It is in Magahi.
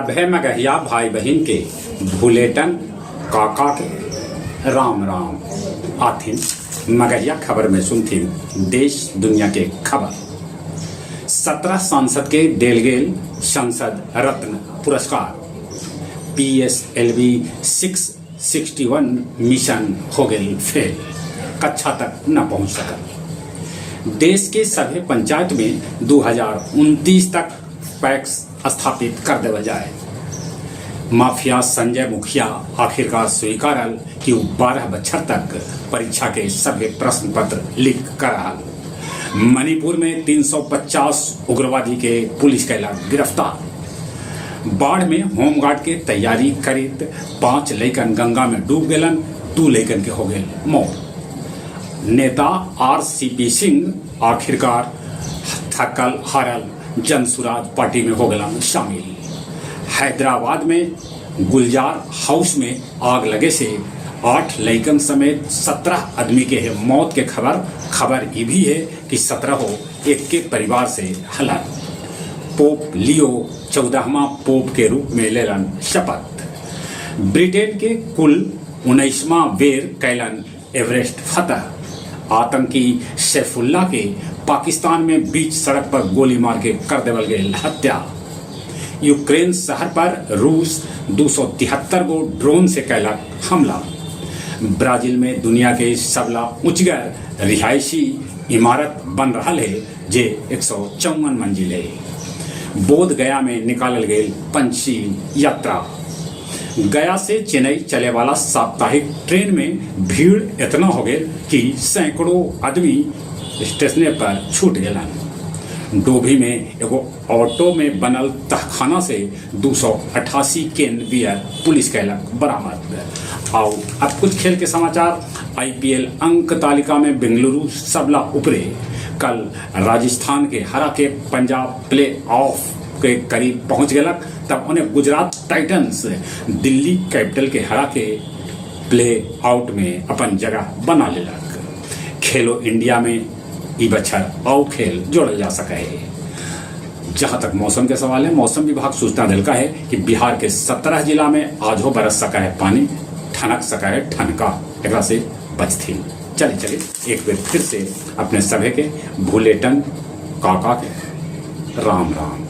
सभे मगहिया भाई बहिन के भुलेटन काका के राम राम। आथिन मगहिया खबर में सुनथिन देश दुनिया के खबर। 17 सांसद के देल गेल संसद रत्न पुरस्कार। पीएसएलवी 661 मिशन हो गेल फेल, कक्षा तक न पहुंच सकल। देश के सभे पंचायत में 2029 तक पैक्स स्थापित कर देवल जाए। माफिया संजय मुखिया आखिरकार स्वीकारल कि ऊ 12 बच्छर तक परीक्षा के सभे प्रश्न पत्र लीक कर हल। मणिपुर में 350 उग्रवादी के पुलिस कैलक गिरफ्तार। बाढ़ में होमगार्ड के तैयारी करित 5 लइकन गंगा में डूब गेलन, 2 लइकन के हो गेल मौत। नेता आरसीपी सिंह आखिरकार थकल हारल जनसुराज पार्टी में हो गेलन शामिल। हैदराबाद में गुलजार हाउस में आग लगे से 8 लइकन समेत 17 आदमी के है मौत के खबर। खबर ये भी है कि 17 एक के परिवार से हलन। पोप लियो 14वां पोप के रूप में लेलन शपथ। ब्रिटेन के कुल 19वां बेर कैलन एवरेस्ट फतह। आतंकी सैफुल्ला के पाकिस्तान में बीच सड़क पर गोली मार के कर देवल गई हत्या। यूक्रेन शहर पर रूस 273 गो ड्रोन से कैलक हमला। ब्राजील में दुनिया के सबला ऊंचगर रिहायशी इमारत बन रहा है, जे 154 मंजिल है। बोध गया में निकालल गई पंचशील यात्रा। गया से चेन्नई चले वाला साप्ताहिक ट्रेन में भीड़ इतना हो गए कि सैकड़ों आदमी स्टेशने पर छूट गलन। डोभी में एगो ऑटो में बनल तहखाना से 288 केन बियर पुलिस कैलक बरामद। आओ अब कुछ खेल के समाचार। आईपीएल अंक तालिका में बेंगलुरु सबला उपरे। कल राजस्थान के हरा के पंजाब प्ले ऑफ के करीब पहुंच गलक, तब उन्हें गुजरात टाइटंस दिल्ली कैपिटल के हरा के प्ले आउट में अपन जगह बना लेलक। खेलो इंडिया में ई बच्छर आउ खेल जोड़ल जा सके है। जहां तक मौसम के सवाल है, मौसम विभाग सूचना दिलका है कि बिहार के 17 जिला में आज हो बरस सका है पानी, ठनक सका है ठनका, एकरा से बचथिन। चले चले एक बार फिर से अपने सभे के भूलेटन काका के राम राम।